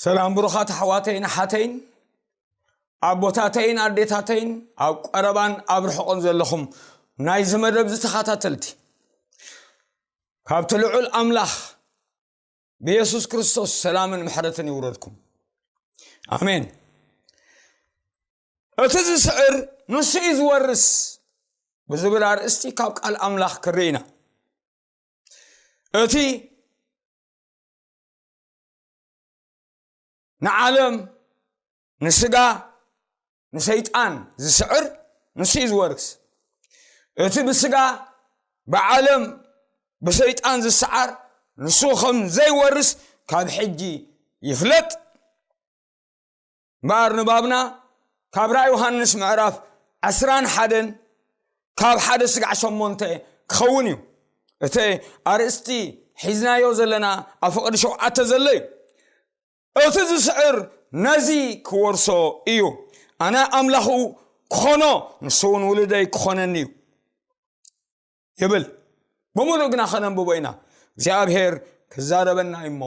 ሰላም ብሩኻት ኣሕዋተይን ኣሓተይን፣ ኣቦታተይን ኣዴታተይን፣ ኣብ ቀረባን ኣብ ርሑቕን ዘለኹም ናይዚ መደብ ዝተኸታተልቲ፣ ካብቲ ልዑል ኣምላኽ ብየሱስ ክርስቶስ ሰላምን ምሕረትን ይውረድኩም። ኣሜን። እቲ ዝስዕር ንሱ እዩ ዝወርስ ብዝብል ኣርእስቲ ካብ ቃል ኣምላኽ ክርኢ ኢና። እቲ ንዓለም፣ ንስጋ፣ ንሰይጣን ዝስዕር ንሱ እዩ ዝወርስ። እቲ ብስጋ ብዓለም ብሰይጣን ዝሰዓር ንሱ ከም ዘይወርስ ካብ ሕጂ ይፍለጥ። እምበኣር ንባብና ካብ ራእይ ዮሃንስ ምዕራፍ ዕስራን ሓደን ካብ ሓደ ስጋዕ ሸሞንተ ክኸውን እዩ። እቲ ኣርእስቲ ሒዝናዮ ዘለና ኣብ ፍቕዲ ሸውዓተ ዘሎ እዩ። እቲ ዝስዕር ነዚ ክወርሶ እዩ። ኣነ ኣምላኹ ክኾኖ፣ ንሱ እውን ውሉደይ ክኾነኒ እዩ ይብል። ብምሉእ ግና ከነንብቦ ኢና። እግዚኣብሔር ክዛረበና እዩ እሞ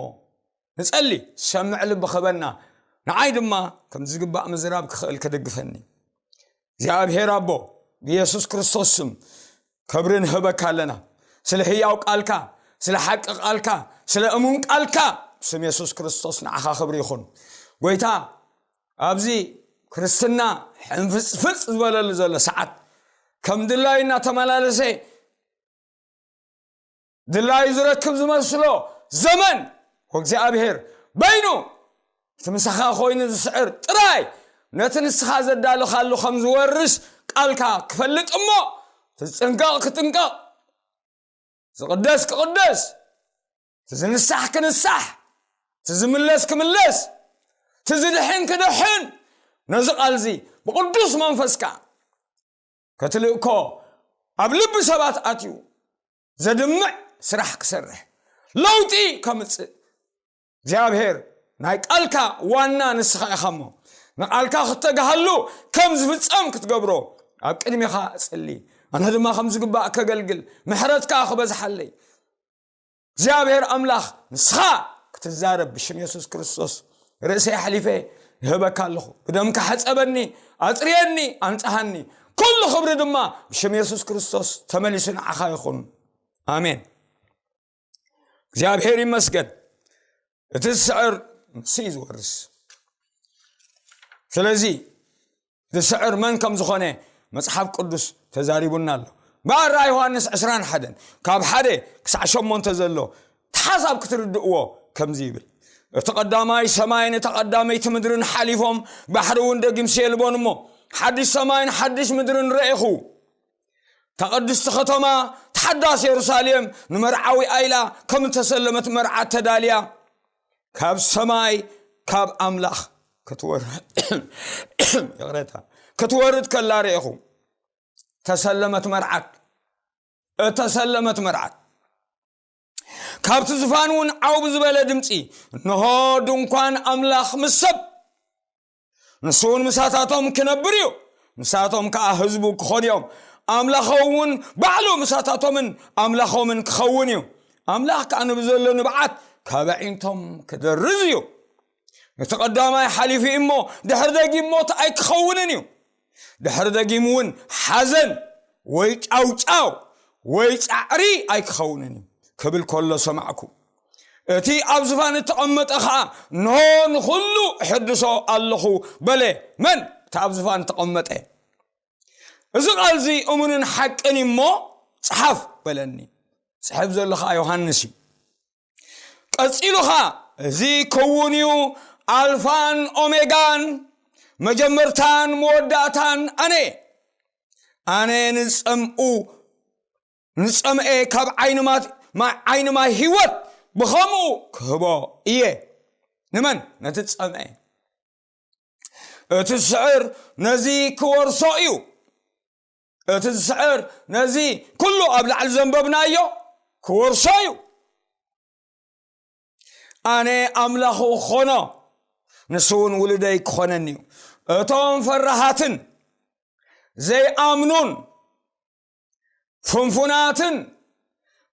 ንጸሊ፣ ዝሰምዕ ልቢ ክህበና፣ ንዓይ ድማ ከም ዝግባእ ምዝራብ ክኽእል ክድግፈኒ። እግዚኣብሔር ኣቦ፣ ብየሱስ ክርስቶስ ስም ክብሪ ንህበካ ኣለና። ስለ ህያው ቃልካ፣ ስለ ሓቂ ቃልካ፣ ስለ እሙን ቃልካ፣ ስም የሱስ ክርስቶስ ንዓኻ ክብሪ ይኹን። ጎይታ፣ ኣብዚ ክርስትና ሕንፍጽፍጽ ዝበለሉ ዘሎ ሰዓት፣ ከም ድላዩ እናተመላለሰ ድላዩ ዝረክብ ዝመስሎ ዘመን፣ ወእግዚኣብሔር በይኑ እቲ ምሳኻ ኮይኑ ዝስዕር ጥራይ ነቲ ንስኻ ዘዳለኻሉ ከም ዝወርስ ቃልካ ክፈልጥ እሞ፣ እቲ ዝጥንቀቕ ክጥንቀቕ፣ ዝቕደስ ክቕደስ፣ እቲ ዝንሳሕ ክንሳሕ፣ እቲ ዝምለስ ክምለስ፣ እቲ ዝድሕን ክድሕን፣ ነዚ ቃልዚ ብቕዱስ መንፈስካ ከትልእኮ ኣብ ልቢ ሰባት ኣትዩ ዘድምዕ ስራሕ ክሰርሕ፣ ለውጢ ከምጽእ፣ እግዚኣብሔር ናይ ቃልካ ዋና ንስኻ ኢኻ እሞ፣ ንቃልካ ክተጋሃሉ ከም ዝፍጸም ክትገብሮ ኣብ ቅድሜኻ እጽሊ። ኣነ ድማ ከም ዝግባእ ከገልግል ምሕረትካ ክበዝሓለይ እግዚኣብሔር ኣምላኽ ንስኻ ክትዛረብ ብሽም የሱስ ክርስቶስ ርእሰይ ኣሕሊፈ ይህበካ ኣለኹ። ብደምካ ሕጸበኒ፣ ኣጽርየኒ፣ ኣንጽሃኒ። ኩሉ ክብሪ ድማ ብሽም የሱስ ክርስቶስ ተመሊሱ ንዓኻ ይኹን። ኣሜን። እግዚኣብሔር ይመስገን። እቲ ዝስዕር ንሱ እዩ ዝወርስ። ስለዚ ዝስዕር መን ከም ዝኾነ መጽሓፍ ቅዱስ ተዛሪቡና ኣሎ። ብኣራ ዮሃንስ ዕስራን ሓደን ካብ ሓደ ክሳዕ ሸሞንተ ዘሎ እቲ ሓሳብ ክትርድእዎ ከምዚ ይብል። እቲ ቀዳማይ ሰማይን እታ ቀዳመይቲ ምድርን ሓሊፎም፣ ባሕሪ እውን ደጊምሲ የልቦን እሞ፣ ሓድሽ ሰማይን ሓድሽ ምድርን ረኤኹ። እታ ቅድስቲ ከተማ፣ እታ ሓዳስ የሩሳሌም፣ ንመርዓዊ ኣይላ ከም እተሰለመት መርዓት ተዳልያ፣ ካብ ሰማይ ካብ ኣምላኽ ክትወር-፣ ይቕሬታ፣ ክትወርድ ከላ ረኤኹ። ተሰለመት መርዓት፣ እተሰለመት መርዓት። ካብቲ ዝፋን እውን ዓው ብዝበለ ድምፂ፣ "እንሆ ድንኳን ኣምላኽ ምስ ሰብ፣ ንሱ እውን ምሳታቶም ክነብር እዩ፣ ንሳቶም ከዓ ህዝቡ ክኾኑ እዮም፣ ኣምላኾም እውን ባዕሉ ምሳታቶምን ኣምላኾምን ክኸውን እዩ። ኣምላኽ ከዓ ንብዘሎ ንብዓት ካብ ኣዒንቶም ክደርዝ እዩ። እቲ ቀዳማይ ሓሊፉ እሞ ድሕሪ ደጊም ሞት ኣይክኸውንን እዩ። ድሕሪ ደጊም እውን ሓዘን ወይ ጫውጫው ወይ ጻዕሪ ኣይክኸውንን እዩ" ክብል ከሎ ሰማዕኩ። እቲ ኣብ ዝፋን እተቐመጠ ኸዓ፣ "እንሆ ንኹሉ እሕድሶ ኣለኹ" በለ። መን? እቲ ኣብ ዝፋን እተቐመጠ። "እዚ ቃል እዚ እሙንን ሓቅን እዩ እሞ ጽሓፍ" በለኒ። ጽሕፍ ዘሎ ኸዓ ዮሃንስ እዩ። ቀጺሉ ኸዓ፣ "እዚ ክውን እዩ፣ ኣልፋን ኦሜጋን፣ መጀመርታን መወዳእታን ኣነ እየ። ኣነ ንጸምኡ፣ ንጸምኤ ካብ ዓይኒ ማት-፣ ማ-፣ ዓይኒ ማይ ህይወት ብኸምኡ ክህቦ እየ።" ንመን? ነቲ ጸምኤ። "እቲ ዝስዕር ነዚ ክወርሶ እዩ።" እቲ ዝስዕር ነዚ ኩሉ ኣብ ላዕሊ ዘንበብናዮ ክወርሶ እዩ። ኣነ ኣምላኹ ክኾኖ፣ ንሱ እውን ውሉደይ ክኾነኒ እዩ። እቶም ፈራሃትን ዘይኣምኑን ፍንፉናትን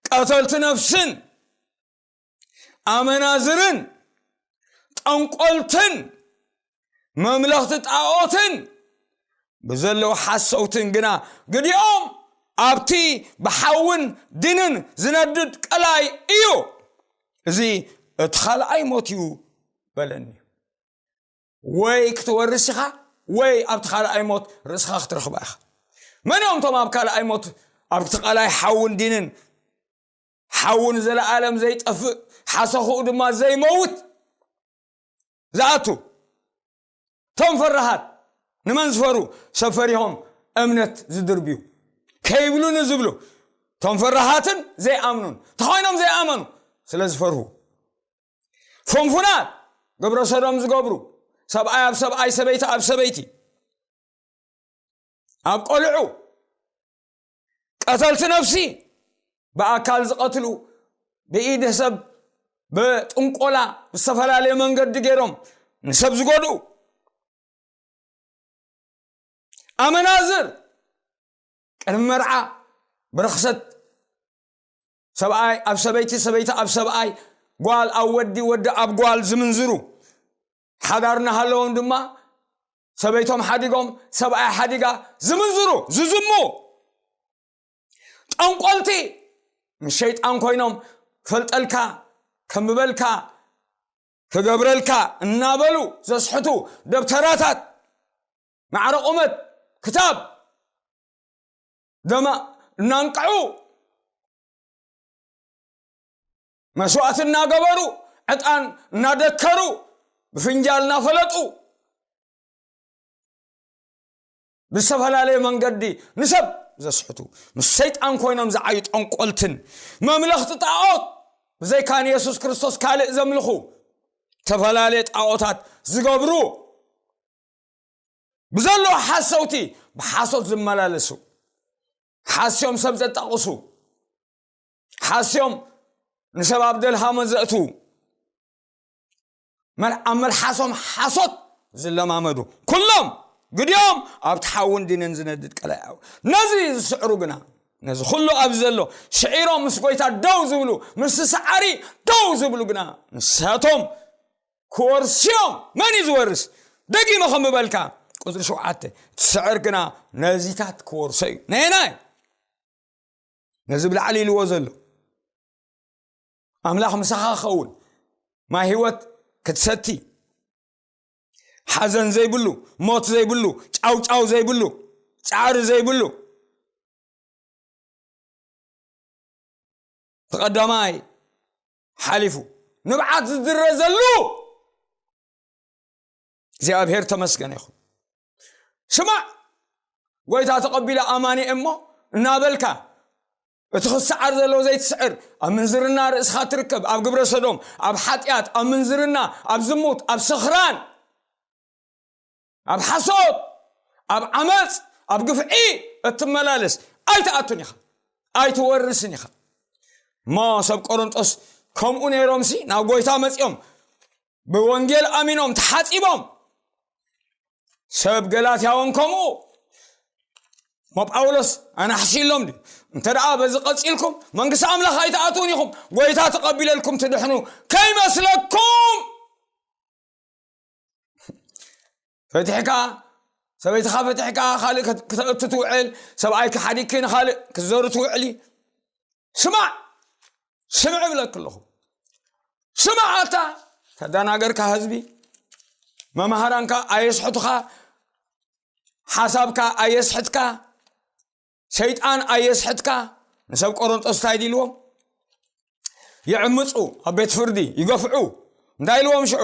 ቀተልቲ ነፍስን ኣመናዝርን ጠንቆልትን መምለኽቲ ጣዖትን ብዘለዉ ሓሰውትን ግና ግዲኦም ኣብቲ ብሓውን ድንን ዝነድድ ቀላይ እዩ። እዚ እቲ ካልኣይ ሞት እዩ በለኒ። ወይ ክትወርስ ኢኻ፣ ወይ ኣብቲ ካልኣይ ሞት ርእስኻ ክትረኽባ ኢኻ። መን እዮም እቶም ኣብ ካልኣይ ሞት ኣብቲ ቀላይ ሓውን ዲንን ሓውን ዘለኣለም ዘይጠፍእ ሓሰኹኡ ድማ ዘይመውት ዝኣቱ? እቶም ፈራሃት ንመን ዝፈሩ? ሰብ ፈሪሆም እምነት ዝድርብዩ ከይብሉ ንዝብሉ፣ እቶም ፈራሃትን ዘይኣምኑን ተኾይኖም ዘይኣመኑ ስለ ዝፈርሁ፣ ፍንፉናት ግብረ ሰዶም ዝገብሩ፣ ሰብኣይ ኣብ ሰብኣይ፣ ሰበይቲ ኣብ ሰበይቲ፣ ኣብ ቆልዑ፣ ቀተልቲ ነፍሲ፣ ብኣካል ዝቐትሉ፣ ብኢድ ሰብ፣ ብጥንቆላ፣ ብዝተፈላለየ መንገዲ ገይሮም ንሰብ ዝጎድኡ፣ ኣመናዝር፣ ቅድሚ መርዓ ብርኽሰት ሰብኣይ ኣብ ሰበይቲ፣ ሰበይቲ ኣብ ሰብኣይ፣ ጓል ኣብ ወዲ፣ ወዲ ኣብ ጓል ዝምንዝሩ፣ ሓዳር እናሃለዎም ድማ ሰበይቶም ሓዲጎም ሰብኣይ ሓዲጋ ዝምንዝሩ፣ ዝዝሙ፣ ጠንቆልቲ፣ ምስ ሸይጣን ኮይኖም ፈልጠልካ፣ ከንብበልካ፣ ክገብረልካ እናበሉ ዘስሕቱ፣ ደብተራታት፣ ማዕረ ቁመት፣ ክታብ፣ ደማ እናንቅዑ፣ መስዋእቲ እናገበሩ፣ ዕጣን እናደከሩ፣ ብፍንጃል እናፈለጡ፣ ብዝተፈላለየ መንገዲ ንሰብ ዘስሕቱ፣ ምስ ሰይጣን ኮይኖም ዝዓዩ ጠንቆልትን መምለኽቲ ጣዖት፣ ብዘይካ ንየሱስ ክርስቶስ ካልእ ዘምልኹ ዝተፈላለየ ጣዖታት ዝገብሩ፣ ብዘለዉ ሓሰውቲ ብሓሶት ዝመላለሱ፣ ሓስዮም ሰብ ዘጣቕሱ፣ ሓስዮም ንሰብ ኣብ ደልሃመ ዘእትዉ፣ መል-፣ ኣብ መልሓሶም ሓሶት ዝለማመዱ፣ ኩሎም ግዲኦም ኣብቲ ሓውን ዲንን ዝነድድ ቀላይ እዩ። ነዚ ዝስዕሩ ግና፣ ነዚ ኩሉ ኣብዚ ዘሎ ስዒሮም ምስ ጎይታ ደው ዝብሉ፣ ምስ ሰዓሪ ደው ዝብሉ ግና፣ ንሳቶም ክወርስዮም። መን እዩ ዝወርስ? ደጊመ ከም ዝበልካ፣ ቁጽሪ ሸውዓተ፣ እቲ ስዕር ግና ነዚታት ክወርሶ እዩ። ነየናይ? ነዚ ብላዕሊ ኢልዎ ዘሎ፣ ኣምላኽ ምሳኻ ክኸውን፣ ማይ ህይወት ክትሰቲ፣ ሓዘን ዘይብሉ፣ ሞት ዘይብሉ፣ ጫውጫው ዘይብሉ፣ ጻዕሪ ዘይብሉ፣ እቲ ቀዳማይ ሓሊፉ ንብዓት ዝድረዘሉ። እግዚኣብሔር ተመስገነ ይኹን። ስማዕ፣ ጎይታ ተቐቢለ ኣማኒ እሞ እናበልካ፣ እቲ ክሰዓር ዘለዎ ዘይትስዕር፣ ኣብ ምንዝርና ርእስኻ ትርከብ፣ ኣብ ግብረ ሰዶም፣ ኣብ ሓጢኣት፣ ኣብ ምንዝርና፣ ኣብ ዝሙት፣ ኣብ ስኽራን፣ ኣብ ሓሶት፣ ኣብ ዓመፅ፣ ኣብ ግፍዒ እትመላለስ ኣይትኣቱን ኢኻ፣ ኣይትወርስን ኢኻ። እሞ ሰብ ቆሮንጦስ ከምኡ ነይሮምሲ ናብ ጎይታ መፂኦም፣ ብወንጌል ኣሚኖም ተሓፂቦም። ሰብ ገላትያውን ከምኡ። እሞ ጳውሎስ ኣናሕሲሎም ድዩ? እንተ ደኣ በዚ ቀጺልኩም መንግስቲ ኣምላኽ ኣይትኣትውን ኢኹም። ጎይታ ተቐቢለልኩም ትድሕኑ ከይመስለኩም። ፈቲሕካ፣ ሰበይትኻ ፈቲሕካ ካልእ ክት-፣ ክተእቱ ትውዕል፣ ሰብኣይኪ ሓዲግኪ ንኻልእ ክትዘሩ ትውዕሊ። ስማዕ፣ ስምዕ እብለኪ ኣለኹ። ስማዕ ኣታ፣ ተደናገርካ ህዝቢ፣ መማህራንካ ኣየስሕቱኻ፣ ሓሳብካ ኣየስሕትካ፣ ሰይጣን ኣየስሕትካ። ንሰብ ቆሮንጦስ እንታይ ኢልዎም? ይዕምፁ፣ ኣብ ቤት ፍርዲ ይገፍዑ። እንታይ ኢልዎም ሽዑ?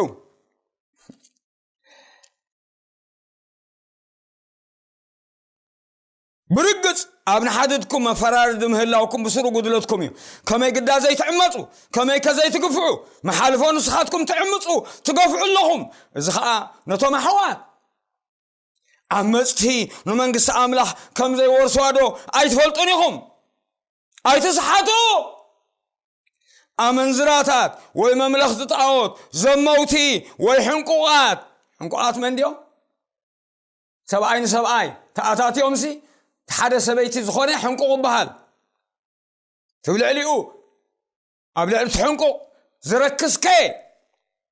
ብርግጽ ኣብ ንሓድድኩም መፈራረዲ ምህላውኩም ብስሩ ጉድለትኩም እዩ። ከመይ ግዳ ዘይትዕመፁ? ከመይ ከ ዘይትግፍዑ? መሓልፎ ንስኻትኩም ትዕምፁ፣ ትገፍዑ ኣለኹም። እዚ ኸኣ ነቶም ኣሕዋት ዓመፅቲ ንመንግስቲ ኣምላኽ ከም ዘይወርስዋ ዶ ኣይትፈልጡን ኢኹም? ኣይትስሓቱ። ኣመንዝራታት ወይ መምለኽቲ ጣዖት፣ ዘመውቲ ወይ ሕንቁቓት። ሕንቁቓት መን ድዮም? ሰብኣይ ንሰብኣይ ተኣታትዮምሲ፣ እቲ ሓደ ሰበይቲ ዝኾነ ሕንቁቕ ይበሃል። እቲ ኣብ ልዕሊኡ፣ ኣብ ልዕሊ እቲ ሕንቁቕ ዝረክስከ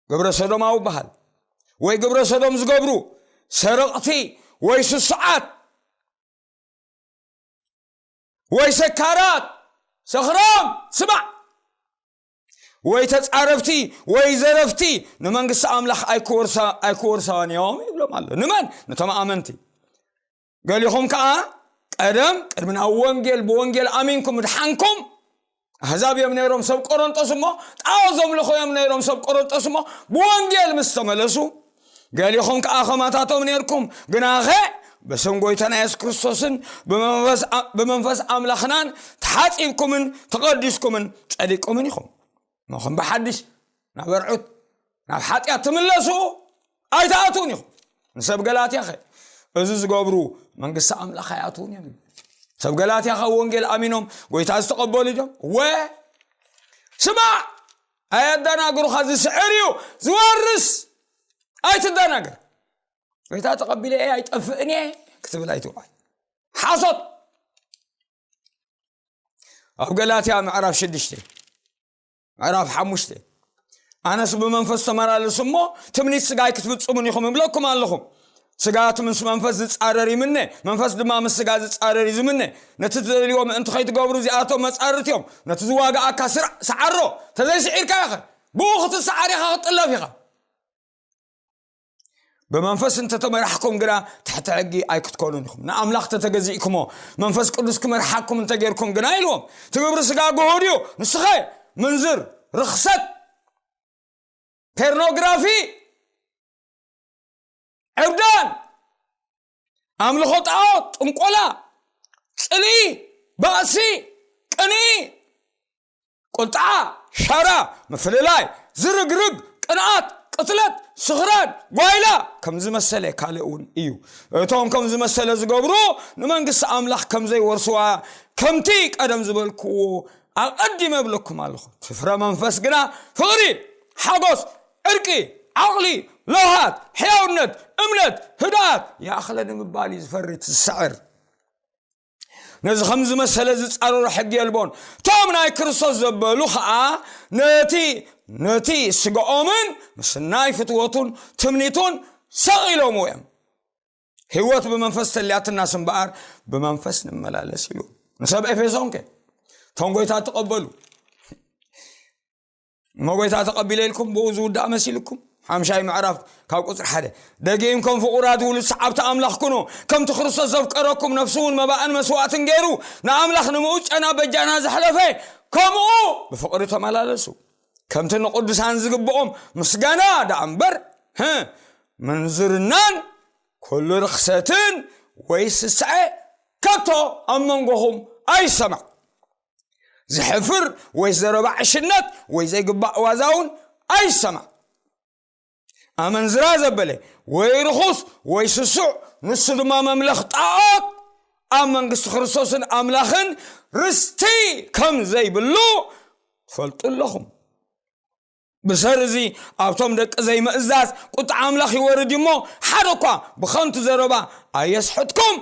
ግብረ ሰዶማዊ ይበሃል። ወይ ግብረ ሰዶም ዝገብሩ ሰረቕቲ ወይ ስሱዓት ወይ ሰካራት፣ ሰኽራም፣ ስማዕ፣ ወይ ተጻረፍቲ ወይ ዘረፍቲ ንመንግስቲ ኣምላኽ ኣይክወርሳ ኣይክወርሳን እዮም ይብሎም ኣሎ። ንመን? ነቶም ኣመንቲ። ገሊኹም ከኣ ቀደም ቅድሚ ናብ ወንጌል ብወንጌል ኣሚንኩም ድሓንኩም ኣህዛብ እዮም ነይሮም ሰብ ቆሮንጦስ እሞ፣ ጣዖት ዘምልኹ እዮም ነይሮም ሰብ ቆሮንጦስ እሞ፣ ብወንጌል ምስ ተመለሱ፣ ገሊኹም ከኣ ኸማታቶም ነይርኩም፣ ግናኸ ብስም ጎይታና የሱስ ክርስቶስን ብመንፈስ ኣ-፣ ብመንፈስ ኣምላኽናን ተሓጺብኩምን ተቐዲስኩምን ጸዲቅኩምን ኢኹም። እሞ ከም ብሓድሽ ናብ ኣርዑት ናብ ሓጢኣት ትምለሱ ኣይትኣትዉን ኢኹም። ንሰብ ገላትያ ኸ እዚ ዝገብሩ መንግስቲ ኣምላኽ ኣይኣትዉን እዮም። ሰብ ገላትያ ኸ ወንጌል ኣሚኖም ጎይታ ዝተቐበሉ እዮም? ወ-፣ ስማዕ፣ ኣየደናግሩኻ፣ ዝስዕር እዩ ዝወርስ። ኣይትደናገር። ጎይታ ተቐቢለ እየ ኣይጠፍእን እየ ክትብል ኣይትውዓል። ሓሶት። ኣብ ገላትያ ምዕራፍ ሽዱሽተ፣ ምዕራፍ ሓሙሽተ፣ ኣነስ ብመንፈስ ተመላለሱ እሞ ትምኒት ስጋይ ክትፍጽሙን ኢኹም እብለኩም ኣለኹም። ስጋ እቲ ምስ መንፈስ ዝጻረር ይምነ፣ መንፈስ ድማ ምስ ስጋ ዝጻረር እዩ ዝምነ። ነቲ ትደልዮ ምእንቲ ከይትገብሩ እዚኣቶም መጻርርቲ እዮም። ነቲ ዝዋግኣካ ስራዕ፣ ሰዓሮ። ተዘይስዒርካ ኢኸ ብኡ ክትሰዓር ኢኻ፣ ክትጥለፍ ኢኻ። ብመንፈስ እንተተመራሕኩም ግና ትሕቲ ሕጊ ኣይክትኮኑን ኢኹም። ንኣምላኽ ተተገዚእኩሞ መንፈስ ቅዱስ ክመርሓኩም እንተጌርኩም ግና ኢልዎም። እቲ ግብሪ ስጋ ግሁድ እዩ። ንስኸ ምንዝር፣ ርኽሰት፣ ፖርኖግራፊ፣ ዕብዳን፣ ኣምልኾ ጣዖት፣ ጥንቆላ፣ ጽልኢ፣ ባእሲ፣ ቅንኢ፣ ቁጥዓ፣ ሸራ፣ ምፍልላይ፣ ዝርግርግ፣ ቅንኣት፣ ቅትለት፣ ስኽራን፣ ጓይላ፣ ከም ዝመሰለ ካልእ እውን እዩ። እቶም ከም ዝመሰለ ዝገብሩ ንመንግስቲ ኣምላኽ ከም ዘይወርስዋ ከምቲ ቀደም ዝበልክዎ ኣቐዲመ እብለኩም ኣለኹ። እቲ ፍረ መንፈስ ግና ፍቕሪ፣ ሓጎስ፣ ዕርቂ፣ ዓቕሊ፣ ለውሃት፣ ሕያውነት፣ እምነት፣ ህድኣት፣ ይኣኽለኒ ምባል እዩ ዝፈሪ፣ እቲ ዝስዕር። ነዚ ከም ዝመሰለ ዝጻረሩ ሕጊ የልቦን። እቶም ናይ ክርስቶስ ዘበሉ ኸኣ ነቲ፣ ነቲ ስጋኦምን ምስ ናይ ፍትወቱን ትምኒቱን ሰቒሎምዎ እዮም። ህይወት ብመንፈስ ተልያትና እምበኣር ብመንፈስ ንመላለስ ኢሉ። ንሰብ ኤፌሶን ከ እቶም ጎይታ ተቐበሉ። እሞ ጎይታ ተቐቢለ ኢልኩም ብኡ ዝውዳእ መሲልኩም? ሓምሻይ ምዕራፍ ካብ ቁጽሪ ሓደ፣ ደጊም ከም ፍቑራት ውሉድ ሰዓብቲ ኣምላኽ ኩኑ፣ ከምቲ ክርስቶስ ዘፍቀረኩም፣ ነፍሱ እውን መባእን መስዋእትን ገይሩ ንኣምላኽ ንምእኡ ጨና በጃና ዘሕለፈ፣ ከምኡ ብፍቕሪ ተመላለሱ። ከምቲ ንቅዱሳን ዝግብኦም ምስጋና ደኣ እምበር፣ ህ፣ ምንዝርናን ኩሉ ርኽሰትን ወይ ስስዐ ከቶ ኣብ መንጎኹም ኣይሰማዕ። ዘሕፍር ወይ ዘረባ ዕሽነት ወይ ዘይግባእ ዋዛ እውን ኣይሰማዕ። ኣመንዝራ ዘበለ ወይ ርኹስ ወይ ስሱዕ፣ ንሱ ድማ መምለኽ ጣዖት፣ ኣብ መንግስቲ ክርስቶስን ኣምላኽን ርስቲ ከም ዘይብሉ ትፈልጡ ኣለኹም። ብሰሪ እዚ ኣብቶም ደቂ ዘይምእዛዝ ቁጥዓ ኣምላኽ ይወርድ እዩ እሞ፣ ሓደ እኳ ብኸንቱ ዘረባ ኣየስሕትኩም።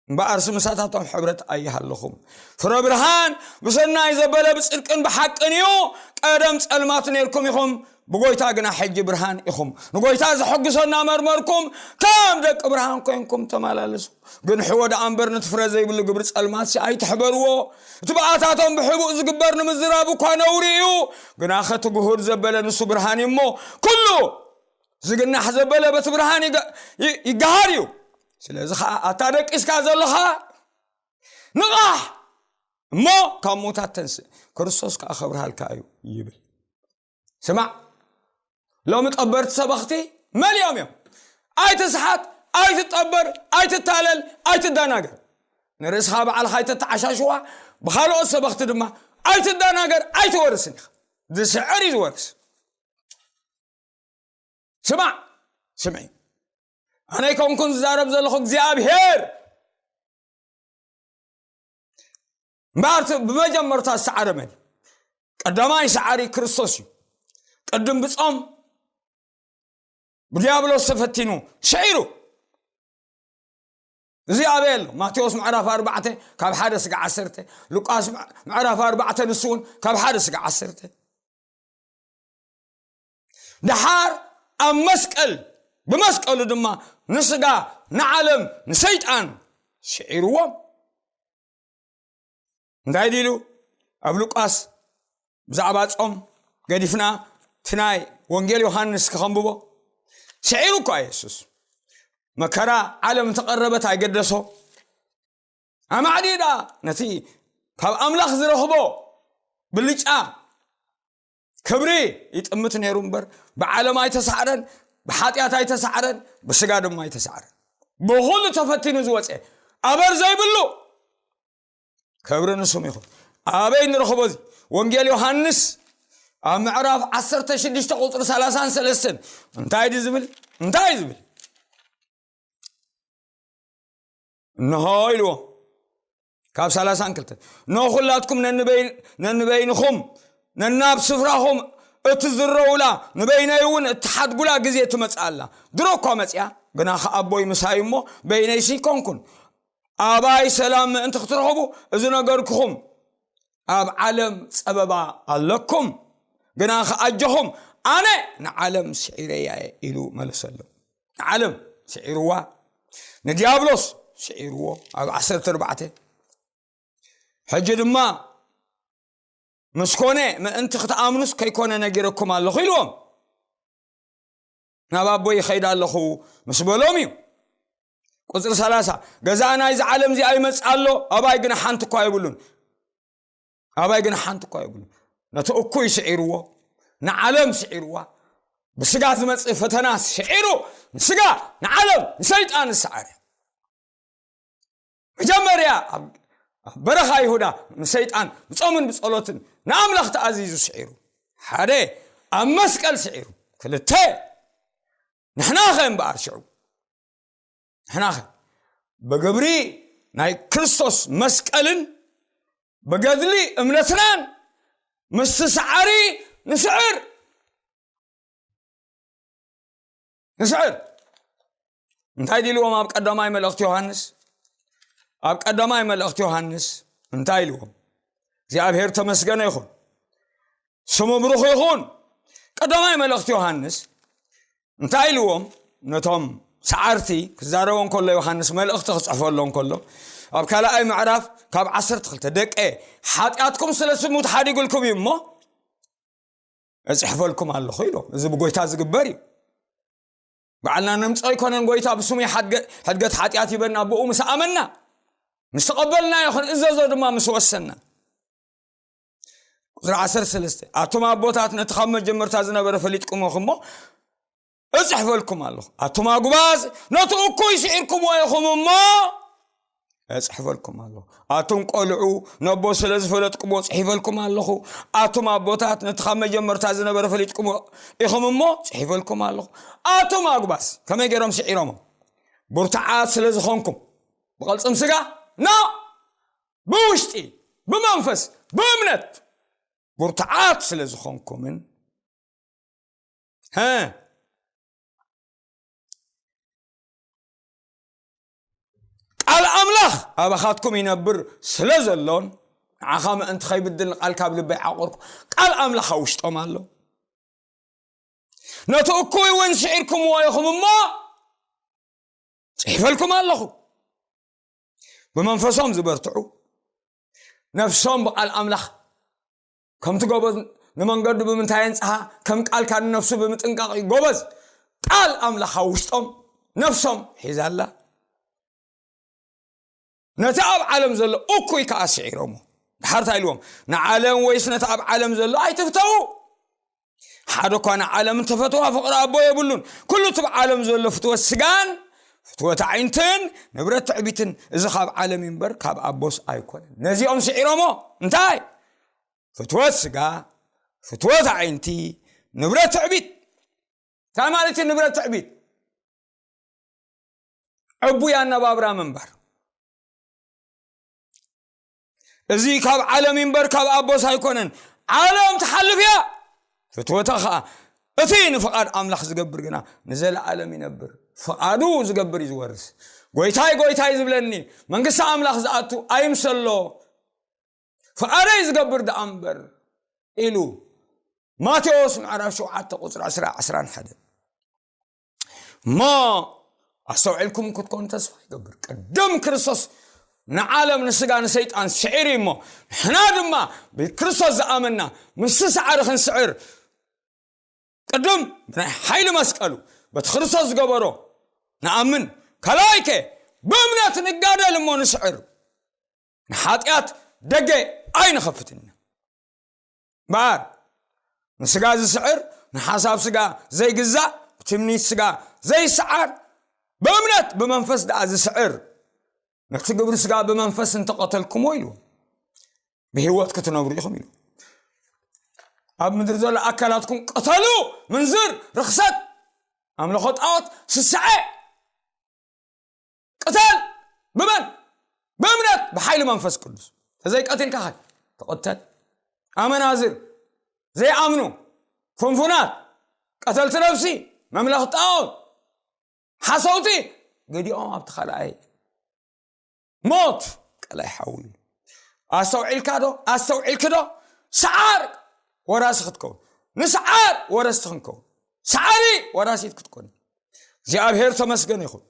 እምበኣርሲ ምሳታቶም ሕብረት ኣይሃለኹም። ፍረ ብርሃን ብሰናይ ዘበለ ብጽድቅን ብሓቅን እዩ። ቀደም ጸልማት ነርኩም ኢኹም፣ ብጎይታ ግና ሕጂ ብርሃን ኢኹም። ንጎይታ ዘሐጉሶ እናመርመርኩም ከም ደቂ ብርሃን ኮይንኩም ተመላለሱ። ግን ሕወ ደኣ እምበር ነቲ ፍረ ዘይብሉ ግብሪ ጸልማትሲ ኣይትሕበርዎ። እቲ ብኣታቶም ብሕቡእ ዝግበር ንምዝራብ እኳ ነውሪ እዩ። ግናኸ እቲ ግሁድ ዘበለ ንሱ ብርሃን እዩ እሞ፣ ኩሉ ዝግናሕ ዘበለ በቲ ብርሃን ይገ-፣ ይ-፣ ይገሃር እዩ። ስለዚ ኸዓ ኣታ ደቂስካ ዘለኻ ንቓሕ እሞ ካብ ሙታት ተንስእ፣ ክርስቶስ ከኣ ከብርሃልካ እዩ ይብል። ስማዕ፣ ሎሚ ጠበርቲ ሰበኽቲ መሊኦም እዮም። ኣይትስሓት፣ ኣይትጠበር፣ ኣይትታለል፣ ኣይትደናገር። ንርእስኻ ባዕልኻ ኣይተተዓሻሽዋ፣ ብኻልኦት ሰበኽቲ ድማ ኣይትደናገር፣ ኣይትወርስን ኢኻ። ዝስዕር እዩ ዝወርስ። ስማዕ፣ ስምዒ። ኣነ ኣይኮንኩን ዝዛረብ ዘለኹ እግዚኣብሔር። እምበኣር እቲ ብመጀመርታ ዝሰዓረ መን እዩ? ቀዳማይ ሰዓሪ ክርስቶስ እዩ። ቅድም ብጾም ብዲያብሎስ ተፈቲኑ ስዒሩ። እዚ ኣበይ ኣሎ? ማቴዎስ ምዕራፍ ኣርባዕተ ካብ ሓደ ስጋዕ ዓሰርተ፣ ሉቃስ ምዕ-፣ ምዕራፍ ኣርባዕተ ንሱ እውን ካብ ሓደ ስጋዕ ዓሰርተ። ደሓር ኣብ መስቀል፣ ብመስቀሉ ድማ ንስጋ፣ ንዓለም፣ ንሰይጣን ስዒርዎም። እንታይ ዲሉ ኣብ ሉቃስ ብዛዕባ ጾም ገዲፍና እቲ ናይ ወንጌል ዮሃንስ ክኸንብቦ? ስዒሩ እኳ የሱስ መከራ ዓለም እንተቐረበት ኣይገደሶ። ኣማዕዲዳ ነቲ ካብ ኣምላኽ ዝረኽቦ ብልጫ ክብሪ ይጥምት ነይሩ እምበር፣ ብዓለም ኣይተሳዕረን፣ ብሓጢኣት ኣይተሳዕረን፣ ብስጋ ድማ ኣይተሳዕረን። ብኹሉ ተፈቲኑ ዝወፀ ኣበር ዘይብሉ ክብሪ ንስም ይኹን። ኣበይ ንረኽቦ እዚ? ወንጌል ዮሃንስ ኣብ ምዕራፍ ዓሰርተ ሽዱሽተ ቁፅሪ ሰላሳን ሰለስተን እንታይ ድዩ ዝብል? እንታይ እዩ ዝብል? እንሆ ኢልዎ ካብ ሰላሳን ክልተን፣ እንሆ ኩላትኩም ነንበይ-፣ ነንበይንኹም ነናብ ስፍራኹም እትዝረውላ ንበይነይ እውን እትሓድጉላ ግዜ ትመጽእ ኣላ። ድሮ እኳ መጽያ፣ ግና ከኣቦይ ምሳይ እሞ በይነይሲ ኣይኮንኩን። ኣባይ ሰላም ምእንቲ ክትረኽቡ እዚ ነገርኩኹም። ኣብ ዓለም ጸበባ ኣለኩም፣ ግና ከኣጀኹም ኣነ ንዓለም ስዒረያ እየ ኢሉ መለሰሎም። ንዓለም ስዒርዋ፣ ንዲያብሎስ ስዒርዎ ኣብ ዓሰርተ ኣርባዕተ። ሕጂ ድማ ምስ ኮነ ምእንቲ ክትኣምኑስ ከይኮነ ነጊረኩም ኣለኹ ኢልዎም። ናብ ኣቦይ ይኸይድ ኣለኹ ምስ በሎም እዩ። ቁፅሪ ሰላሳ፣ ገዛ ናይዚ ዓለም እዚኣ ይመጽእ ኣሎ፣ ኣባይ ግን ሓንቲ እኳ የብሉን። ኣባይ ግን ሓንቲ እኳ የብሉን። ነቲ እኩይ ስዒርዎ፣ ንዓለም ስዒርዋ፣ ብስጋ ዝመጽእ ፈተና ስዒሩ፣ ንስጋ፣ ንዓለም፣ ንሰይጣን ዝሰዓረ። መጀመርያ ኣብ፣ ኣብ በረኻ ይሁዳ ንሰይጣን ብጾምን ብጸሎትን ንኣምላኽ ተኣዚዙ ስዒሩ። ሓደ ኣብ መስቀል ስዒሩ። ክልተ ንሕናኸ እምበኣር ሽዑ ንሕናኸ ብግብሪ ናይ ክርስቶስ መስቀልን ብገድሊ እምነትናን ምስቲ ሰዓሪ ንስዕር። ንስዕር። እንታይ ዲልዎም ኣብ ቀዳማይ መልእኽቲ ዮሃንስ? ኣብ ቀዳማይ መልእኽቲ ዮሃንስ እንታይ ኢልዎም? እግዚኣብሔር ተመስገነ ይኹን፣ ስሙ ብሩኽ ይኹን። ቀዳማይ መልእኽቲ ዮሃንስ እንታይ ኢልዎም? ነቶም ሰዓርቲ ክዛረቦ እንከሎ፣ ዮሃንስ መልእኽቲ ክጽሕፈሎም ከሎ፣ ኣብ ካልኣይ ምዕራፍ ካብ ዓሰርተ ክልተ፣ ደቀ፣ ሓጢኣትኩም ስለ ስሙ ተሓዲጉልኩም እዩ እሞ እጽሕፈልኩም ኣለኹ ኢሎም። እዚ ብጎይታ ዝግበር እዩ። ባዕልና ነምጽኦ ኣይኮነን። ጎይታ ብስሙ ይሓድገ-፣ ሕድገት ሓጢኣት ይበና፣ ብኡ ምስ ኣመና፣ ምስ ተቐበልና ይኹን እዘዞ ድማ ምስ ወሰና። ቁፅሪ ዓሰርተ ሰለስተ፣ ኣቱም ኣቦታት ነቲ ካብ መጀመርታ ዝነበረ ፈሊጥኩሞ እሞ እጽሕፈልኩም ኣለኹ። ኣቱም ኣጉባዝ ነቲ እኩይ ስዒርኩምዎ ኢኹም እሞ እጽሕፈልኩም ኣለኹ። ኣቱም ቆልዑ ነቦ ስለ ዝፈለጥኩምዎ ጽሒፈልኩም ኣለኹ። ኣቱም ኣቦታት ነቲ ካብ መጀመርታ ዝነበረ ፈሊጥኩምዎ ኢኹም እሞ ጽሒፈልኩም ኣለኹ። ኣቱም ኣጉባዝ ከመይ ገይሮም ስዒሮሞ? ብርቱዓት ስለ ዝኾንኩም፣ ብቐልጽም ስጋ ኖ፣ ብውሽጢ፣ ብመንፈስ፣ ብእምነት ብርቱዓት ስለ ዝኾንኩምን ሀ፣ ቃል ኣምላኽ ኣባኻትኩም ይነብር ስለ ዘሎን፣ ንዓኻ ምእንቲ ከይብድል ንቓል ካብ ልበይ ዓቆርኩ። ቃል ኣምላኽ ኣብ ውሽጦም ኣሎ። ነቲ እኩይ እውን ስዒርኩምዎ ኢኹም እሞ ጽሒፈልኩም ኣለኹ። ብመንፈሶም ዝበርትዑ፣ ነፍሶም ብቃል ኣምላኽ ከምቲ ጎበዝ ንመንገዱ ብምንታይ የንጽሃ፣ ከም ቃልካ ንነፍሱ ብምጥንቃቕ እዩ ጎበዝ። ቃል ኣምላኽ ኣብ ውሽጦም ነፍሶም ሒዛ ኣላ። ነቲ ኣብ ዓለም ዘሎ እኩይ ከኣ ስዒሮሞ። ድሓር እንታይ ኢልዎም? ንዓለም ወይስ ነቲ ኣብ ዓለም ዘሎ ኣይትፍተዉ። ሓደ እኳ ንዓለም እንተፈትዋ ፍቕሪ ኣቦ የብሉን። ኩሉ እቲ ብዓለም ዘሎ ፍትወት ስጋን ፍትወት ኣዒንትን ንብረት ትዕቢትን፣ እዚ ካብ ዓለም እዩ እምበር ካብ ኣቦስ ኣይኮነን። ነዚኦም ስዒሮሞ። እንታይ? ፍትወት ስጋ፣ ፍትወት ኣዒንቲ፣ ንብረት ትዕቢት። እንታይ ማለት እዩ ንብረት ትዕቢት? ዕቡይ ኣነባብራ ምንባር። እዚ ካብ ዓለም ይንበር ካብ ኣቦስ ኣይኮነን። ዓለም ትሓልፍ እያ፣ ፍትወታ ኸኣ። እቲ ንፍቓድ ኣምላኽ ዝገብር ግና ንዘለኣለም ይነብር። ፍቓዱ ዝገብር እዩ ዝወርስ። ጎይታይ፣ ጎይታይ ዝብለኒ መንግስቲ ኣምላኽ ዝኣቱ ኣይምሰሎ፣ ፍቓደይ ዝገብር ደኣ እምበር ኢሉ ማቴዎስ ምዕራፍ ሸውዓተ ቁፅሪ ዕስራ፣ ዕስራን ሓደን። እሞ ኣስተውዒልኩም ክትኮኑ ተስፋ ይገብር። ቅድም ክርስቶስ ንዓለም፣ ንስጋ፣ ንሰይጣን ስዒሩ እሞ፣ ንሕና ድማ ብክርስቶስ ዝኣመንና ምስ ሰዓሪ ክንስዕር፣ ቅድም ብናይ ሓይሊ መስቀሉ በቲ ክርስቶስ ዝገበሮ ንኣምን፣ ካልኣይከ ብእምነት ንጋደል እሞ ንስዕር። ንሓጢኣት ደገ ኣይንኸፍትን ኢና። እምበኣር ንስጋ ዝስዕር፣ ንሓሳብ ስጋ ዘይግዛእ፣ ብትምኒት ስጋ ዘይሰዓር፣ ብእምነት ብመንፈስ ደኣ ዝስዕር፣ ነቲ ግብሪ ስጋ ብመንፈስ እንተቐተልኩሞ ኢሉ፣ ብህይወት ክትነብሩ ኢኹም ኢሉ። ኣብ ምድሪ ዘሎ ኣካላትኩም ቅተሉ፣ ምንዝር፣ ርኽሰት፣ ኣምልኾ ጣዖት፣ ስስዐ፣ ቅተል። ብመን? ብእምነት፣ ብሓይሊ መንፈስ ቅዱስ። ተዘይቀቲልካ ኸ ትቕተል። ኣመናዝር፣ ዘይኣምኑ፣ ፍንፉናት፣ ቀተልቲ ነፍሲ፣ መምለኽ ጣዖት፣ ሓሰውቲ፣ ገዲኦም ኣብቲ ካልኣይ ሞት፣ ቀላይ ሓዊ። ኣስተውዒልካ ዶ? ኣስተውዒልኪ ዶ? ሰዓር ወራሲ ክትከውን። ንሰዓር ወረስቲ ክንከውን። ሰዓሪ ወራሲት ክትኮን። እግዚኣብሔር ተመስገን ይኹን።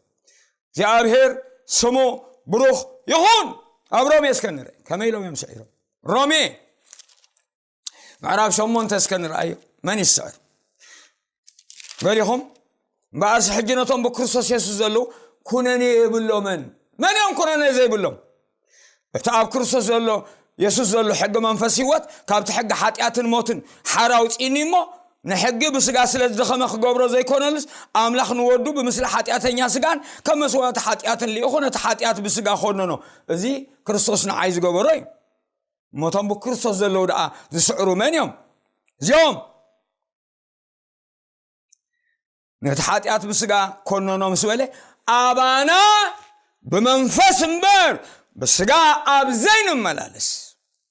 እግዚኣብሔር ስሙ ብሩኽ ይኹን። ኣብ ሮሜ እስከ ንርኢ። ከመይ ኢሎም እዮም ስዒሮም? ሮሜ ምዕራፍ ሸሞንተ እስከ ንርኣዮ። መን ይስዕር? ገሊኹም፣ እምበኣርሲ ሕጂ ነቶም ብክርስቶስ የሱስ ዘለዉ ኩነኔ የብሎምን። መን እዮም ኩነኔ ዘይብሎም? እቲ ኣብ ክርስቶስ ዘሎ፣ የሱስ ዘሎ ሕጊ መንፈስ ህይወት ካብቲ ሕጊ ሓጢኣትን ሞትን ሓራ ኣውጺእኒ እሞ፣ ንሕጊ ብስጋ ስለ ዝደኸመ ክገብሮ ዘይኮነሉስ፣ ኣምላኽ ንወዱ ብምስሊ ሓጢኣተኛ ስጋን ከም መስዋእቲ ሓጢኣትን ልኢኹ ነቲ ሓጢኣት ብስጋ ኮነኖ። እዚ ክርስቶስ ንዓይ ዝገበሮ እዩ። እሞ እቶም ብክርስቶስ ዘለዉ ደኣ ዝስዕሩ መን እዮም? እዚኦም ነቲ ሓጢኣት ብስጋ ኮነኖ ምስ በለ፣ ኣባና ብመንፈስ እምበር ብስጋ ኣብ ዘይንመላለስ፣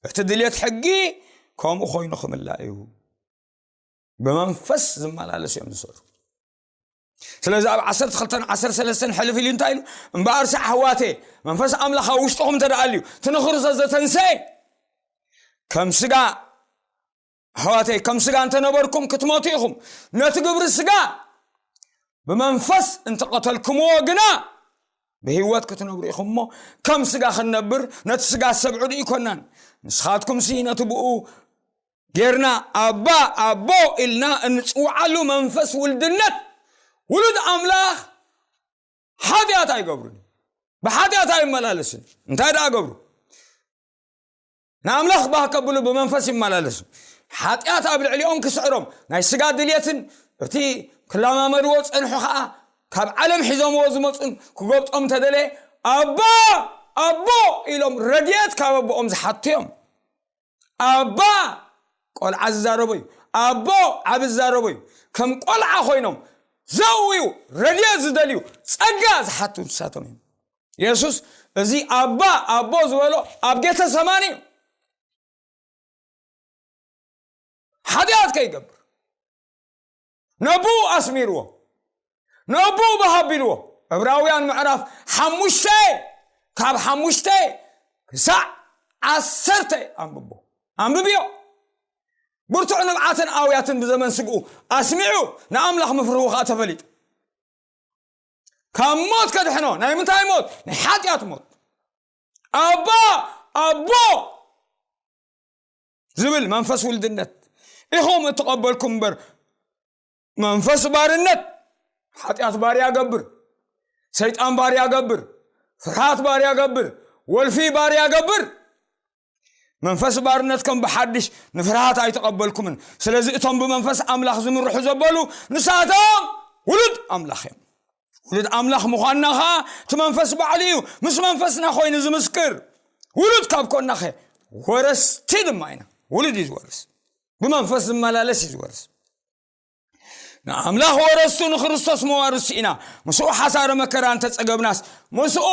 እቲ ድልየት ሕጊ ከምኡ ኮይኑ ክምላእ እዩ። ብመንፈስ ዝመላለስ እዮም ዝስዕሩ። ስለዚ ኣብ ዓሰርተ ክልተን ዓሰርተ ሰለስተን ሕልፍ ኢሉ እንታይ ኢሉ? እምበኣርሲ ኣሕዋተይ፣ መንፈስ ኣምላኽ ኣብ ውሽጥኹም እንተ ደኣ ኣልዩ፣ እቲ ንክርስቶስ ዘተንሰየ ከም ስጋ፣ ኣሕዋተይ፣ ከም ስጋ እንተነበርኩም ክትሞቱ ኢኹም። ነቲ ግብሪ ስጋ ብመንፈስ እንተቐተልኩምዎ ግና ብህይወት ክትነብሩ ኢኹም እሞ፣ ከም ስጋ ክንነብር ነቲ ስጋ ሰብዑ ኣይኮናን። ንስኻትኩምሲ ነቲ ብኡ ጌርና ኣባ ኣቦ ኢልና እንጽውዓሉ መንፈስ ውልድነት፣ ውሉድ ኣምላኽ ሓጢኣት ኣይገብሩን፣ ብሓጢኣት ኣይመላለስን። እንታይ ደኣ ገብሩ? ንኣምላኽ ባህ ከብሉ ብመንፈስ ይመላለሱ። ሓጢኣት ኣብ ልዕሊኦም ክስዕሮም፣ ናይ ስጋ ድልየትን እቲ ክለማመድዎ ጸንሑ ኸኣ ካብ ዓለም ሒዞምዎ ዝመጹን ክጎብጦም ተደለየ፣ ኣባ ኣቦ ኢሎም ረድኤት ካብ ኣቦኦም ዝሓቱ እዮም። ኣባ ቆልዓ ዝዛረቦ እዩ። ኣቦ ዓቢ ዝዛረቦ እዩ። ከም ቆልዓ ኮይኖም ዘውዩ ረድኤት ዝደልዩ ጸጋ ዝሓቱ ንሳቶም እዮም። የሱስ እዚ ኣባ ኣቦ ዝበሎ ኣብ ጌተሰማኒ እዩ። ሓጢኣት ከይገብር ነብኡ ኣስሚርዎ፣ ነብኡ ባህ ኣቢልዎ። ዕብራውያን ምዕራፍ ሓሙሽተ ካብ ሓሙሽተ ክሳዕ ዓሰርተ ኣንብቦ፣ ኣንብብዮ። ብርቱዕ ንብዓትን ኣውያትን ብዘመን ስግኡ ኣስሚዑ፣ ንኣምላኽ ምፍርሁ ኸኣ ተፈሊጡ። ካብ ሞት ከድሕኖ። ናይ ምንታይ ሞት? ናይ ሓጢኣት ሞት። ኣባ ኣቦ ዝብል መንፈስ ውልድነት ኢኹም እትቐበልኩም እምበር፣ መንፈስ ባርነት፣ ሓጢኣት ባርያ ገብር፣ ሰይጣን ባርያ ገብር፣ ፍርሃት ባርያ ገብር፣ ወልፊ ባርያ ገብር። መንፈስ ባርነት ከም ብሓድሽ ንፍርሃት ኣይተቐበልኩምን። ስለዚ እቶም ብመንፈስ ኣምላኽ ዝምርሑ ዘበሉ ንሳቶም ውሉድ ኣምላኽ እዮም። ውሉድ ኣምላኽ ምዃንና ኸኣ እቲ መንፈስ ባዕሉ እዩ ምስ መንፈስና ኮይኑ ዝምስክር። ውሉድ ካብ ኮንናኸ ወረስቲ ድማ ኢና። ውሉድ እዩ ዝወርስ፣ ብመንፈስ ዝመላለስ እዩ ዝወርስ። ንኣምላኽ ወረስቱ ንክርስቶስ መዋርስቲ ኢና። ምስኡ ሓሳረ መከራ እንተጸገብናስ ምስኡ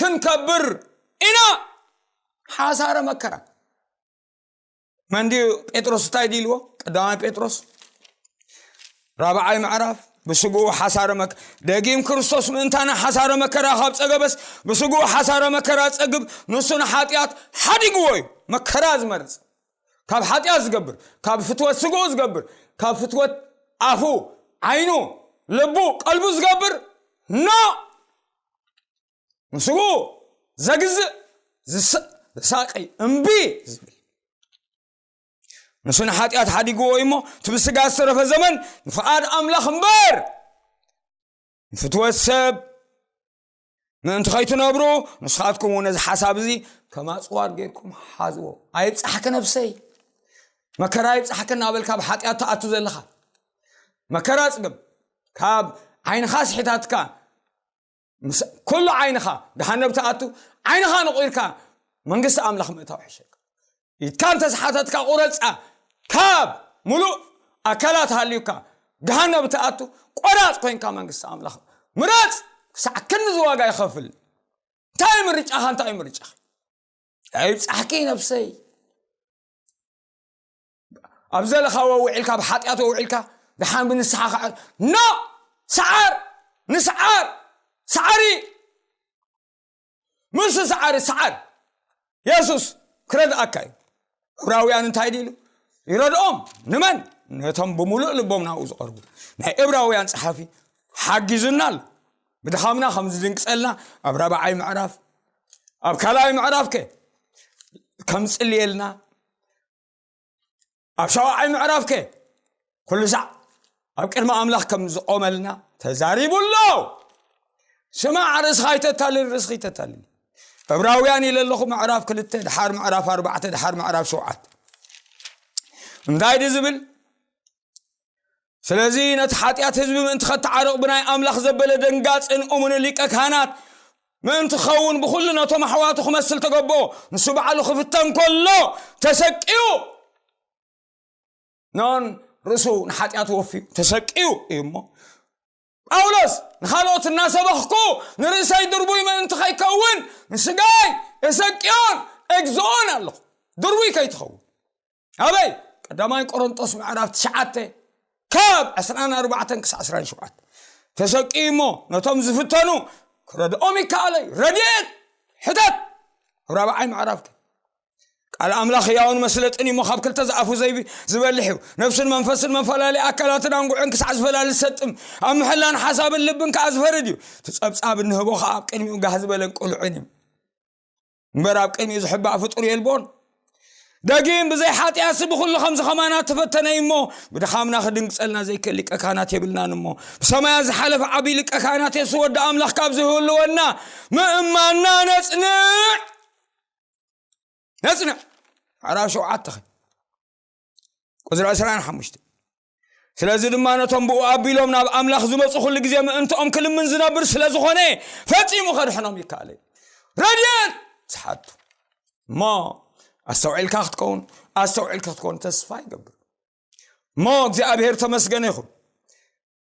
ክንከብር ኢና። ሓሳረ መከራ መን ድዩ? ጴጥሮስ እንታይ ድዩ ኢልዎ? ቀዳማይ ጴጥሮስ ራብዓይ ምዕራፍ፣ ብስግኡ ሓሳረ መከ-፣ ደጊም ክርስቶስ ምእንታና ሓሳረ መከራ ካብ ጸገበስ፣ ብስግኡ ሓሳረ መከራ ጸግብ፣ ንሱ ንሓጢኣት ሓዲግዎ እዩ። መከራ ዝመርጽ፣ ካብ ሓጢኣት ዝገብር፣ ካብ ፍትወት ስግኡ ዝገብር፣ ካብ ፍትወት ኣፉ፣ ዓይኑ፣ ልቡ፣ ቀልቡ ዝገብር፣ ኖ፣ ንስግኡ ዘግዝእ፣ ዝስ- ዝሳቀይ፣ እምቢ ዝብል፣ ንሱ ንሓጢኣት ሓዲግዎ እዩ እሞ፣ እቲ ብስጋ ዝተረፈ ዘመን ንፍቓድ ኣምላኽ እምበር ንፍትወት ሰብ ምእንቲ ከይትነብሩ፣ ንስኻትኩም እውን ነዚ ሓሳብ እዚ ከም ኣጽዋር ጌርኩም ሓዝዎ። ኣይብጻሕኪ ነፍሰይ፣ መከራ ኣይብጻሕኪ እናበልካ ኣብ ሓጢኣት ትኣቱ ዘለኻ፣ መከራ ጽግም ካብ ዓይንኻ ስሒታትካ፣ ምስ ኩሉ ዓይንኻ ገሃነብ ትኣቱ፣ ዓይንኻ ንቑርካ መንግስቲ ኣምላኽ ምእታው ሕሸካ። ኢድካ እንተስሓተትካ ቁረጻ፣ ካብ ሙሉእ ኣካላት ሃልዩካ ገሃነብ ትኣቱ፣ ቆራጽ ኮይንካ መንግስቲ ኣምላኽ ምረጽ። ክሳዕ ክንዲ ዝዋጋ ይኸፍል። እንታይ ምርጫኻ? እንታይ ምርጫኻ? ኣይብጻሕኪ ነፍሰይ። ኣብ ዘለኻ ውዒልካ፣ ኣብ ሓጢኣት ውዒልካ፣ ደሓን ብንስሓ ክዓ፣ ኖ! ሰዓር! ንስዓር! ሰዓሪ! ምስ ሰዓሪ፣ ሰዓር! የሱስ ክረድኣካ እዩ። ዕብራውያን እንታይ ድኢሉ? ይረድኦም። ንመን? ነቶም ብምሉእ ልቦም ናብኡ ዝቐርቡ። ናይ ዕብራውያን ጸሓፊ ሓጊዙና ኣሎ። ብድኻምና ከም ዝድንግጸልና ኣብ ራብዓይ ምዕራፍ፣ ኣብ ካልኣይ ምዕራፍ ከ ከም ዝጽልየልና፣ ኣብ ሻውዓይ ምዕራፍ ከ ኩሉ ሳዕ ኣብ ቅድሚ ኣምላኽ ከም ዝቖመልና ተዛሪቡ ኣሎ። ስማዕ፣ ርእስኻ ኣይተታልል፣ ርእስኺ ኣይተታልል። ዕብራውያን ኢለ ኣለኹ፣ ምዕራፍ ክልተ፣ ድሓር ምዕራፍ ኣርባዕተ፣ ድሓር ምዕራፍ ሸውዓተ። እንታይ ድዩ ዝብል? ስለዚ ነቲ ሓጢኣት ህዝቢ ምእንቲ ኸተዓርቕ ብናይ ኣምላኽ ዘበለ ደንጋጽን እሙንን ሊቀ ካህናት ምእንቲ ኸውን ብኹሉ ነቶም ኣሕዋቱ ክመስል ተገብኦ። ንሱ ባዕሉ ክፍተን ከሎ ተሰቅዩ፣ ኖን ርእሱ ንሓጢኣት ወፍዩ ተሰቅዩ እዩ እሞ፣ ጳውሎስ ንኻልኦት እናሰበኽኩ ንርእሰይ ድርቡይ ምእንቲ ከይከውን ንስጋይ የሰቅዮን ኤግዝኦን ኣለኹ፣ ድርቡይ ከይትኸውን። ኣበይ? ቀዳማይ ቆሮንጦስ ምዕራፍ ትሽዓተ ካብ ዕስራን ኣርባዕተን ክሳዕ ዕስራን ሸውዓተ። ተሰቅዩ እሞ ነቶም ዝፍተኑ ክረድኦም ይከኣለይ። ረድኤት ሕተት። ኣብ ራብዓይ ምዕራፍ ከ ቃል ኣምላኽ ህያውን መስለጥን እዩ እሞ፣ ካብ ክልተ ዝኣፉ ዘይቢ ዝበልሕ እዩ። ነፍስን መንፈስን መፈላለዪ ኣካላትን ኣንጉዕን ክሳዕ ዝፈላሊ ዝሰጥም፣ ኣብ ምሕላን ሓሳብን ልብን ከኣ ዝፈርድ እዩ። እቲ ጸብጻብ እንህቦ ከኣ ኣብ ቅድሚኡ ጋህ ዝበለን ቅሉዕን እዩ። እምበር ኣብ ቅድሚኡ ዝሕባእ ፍጡር የልቦን። ደጊም ብዘይ ሓጢኣትሲ ብኹሉ ከምዚ ከማና ተፈተነ እዩ እሞ፣ ብድኻምና ክድንግጸልና ዘይክእል ሊቀ ካህናት የብልናን እሞ፣ ብሰማያት ዝሓለፈ ዓብዪ ሊቀ ካህናት የሱስ ወዲ ኣምላኽ ካብ ዝህልወና ምእማንና ነጽንዕ። ነጽንዕ። ምዕራፍ ሸውዓተ ኸ ቁጽሪ ዕስራን ሓሙሽተን። ስለዚ ድማ ነቶም ብኡ ኣቢሎም ናብ ኣምላኽ ዝመጹ ኩሉ ግዜ ምእንትኦም ክልምን ዝነብር ስለ ዝኾነ፣ ፈጺሙ ከድሕኖም ይከኣል እዩ። ረድኤት ዝሓቱ እሞ፣ ኣስተውዒልካ ክትከውን፣ ኣስተውዒልካ ክትከውን ተስፋ ይገብር። እሞ እግዚኣብሔር ተመስገነ ይኹን።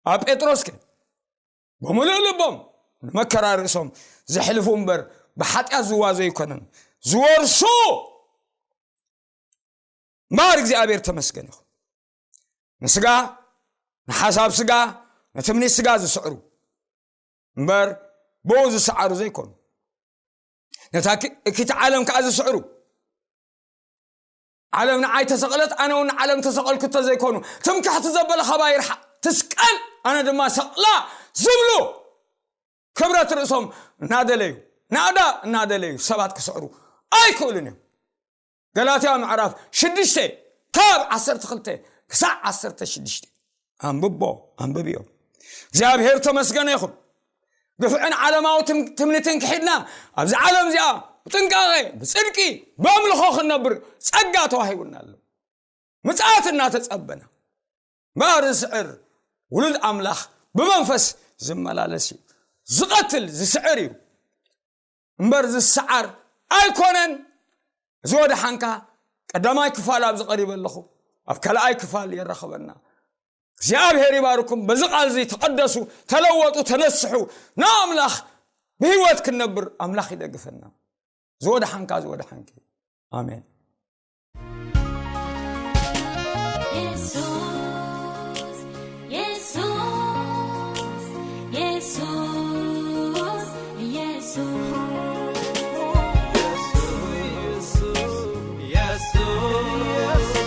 ኣብ ጴጥሮስ ከ ብምሉእ ልቦም ንመከራ ርእሶም ዘሕልፉ እምበር፣ ብሓጢኣት ዝዋዘ ኣይኮነን ዝወርሱ። እምበር እግዚኣብሔር ተመስገን ይኹን። ንስጋ፣ ንሓሳብ ስጋ፣ ንትምኒት ስጋ ዝስዕሩ እምበር፣ ብኡ ዝሰዓሩ ዘይኮኑ። ነታ ክ- እኪት ዓለም ከኣ ዝስዕሩ። ዓለም ንዓይ ተሰቕለት፣ ኣነ እውን ንዓለም ተሰቐልኩ እንተዘይኮኑ፣ ትምክሕቲ ዘበለ ኻባይ ይርሓቕ፣ ትስቀል፣ ኣነ ድማ ሰቕላ ዝብሉ፣ ክብረት ርእሶም እናደለዩ፣ ናእዳ እናደለዩ ሰባት ክስዕሩ ኣይክእሉን እዮም። ገላትያ ምዕራፍ ሽዱሽተ ካብ ዓሰርተ ክልተ ክሳዕ ዓሰርተ ሽዱሽተ። ኣንብቦ፣ ኣንብብዮ። እግዚኣብሔር ተመስገነ ይኹን። ግፍዕን ዓለማዊ ትም- ትምኒትን ክሒድና፣ ኣብዚ ዓለም እዚኣ ብጥንቃቐ፣ ብጽድቂ፣ ብኣምልኾ ክንነብር ጸጋ ተዋሂቡና ኣሎ። ምጽኣት እናተጸበና። እምበኣር ዝስዕር ውሉድ ኣምላኽ ብመንፈስ ዝመላለስ እዩ። ዝቐትል፣ ዝስዕር እዩ። እምበር ዝሰዓር ኣይኮነን። እዚ ወደሓንካ ቀዳማይ ክፋል ኣብዚ ቀሪበ ኣለኹ። ኣብ ካልኣይ ክፋል የራኽበና። እግዚኣብሔር ይባርኩም። በዚ ቃል እዚ ተቐደሱ፣ ተለወጡ፣ ተነስሑ። ንኣምላኽ ብህይወት ክንነብር ኣምላኽ ይደግፈና። ዝወደሓንካ፣ ዝወደሓንኪ። ኣሜን። የሱስ፣ የሱስ፣ የሱስ፣ የሱስ።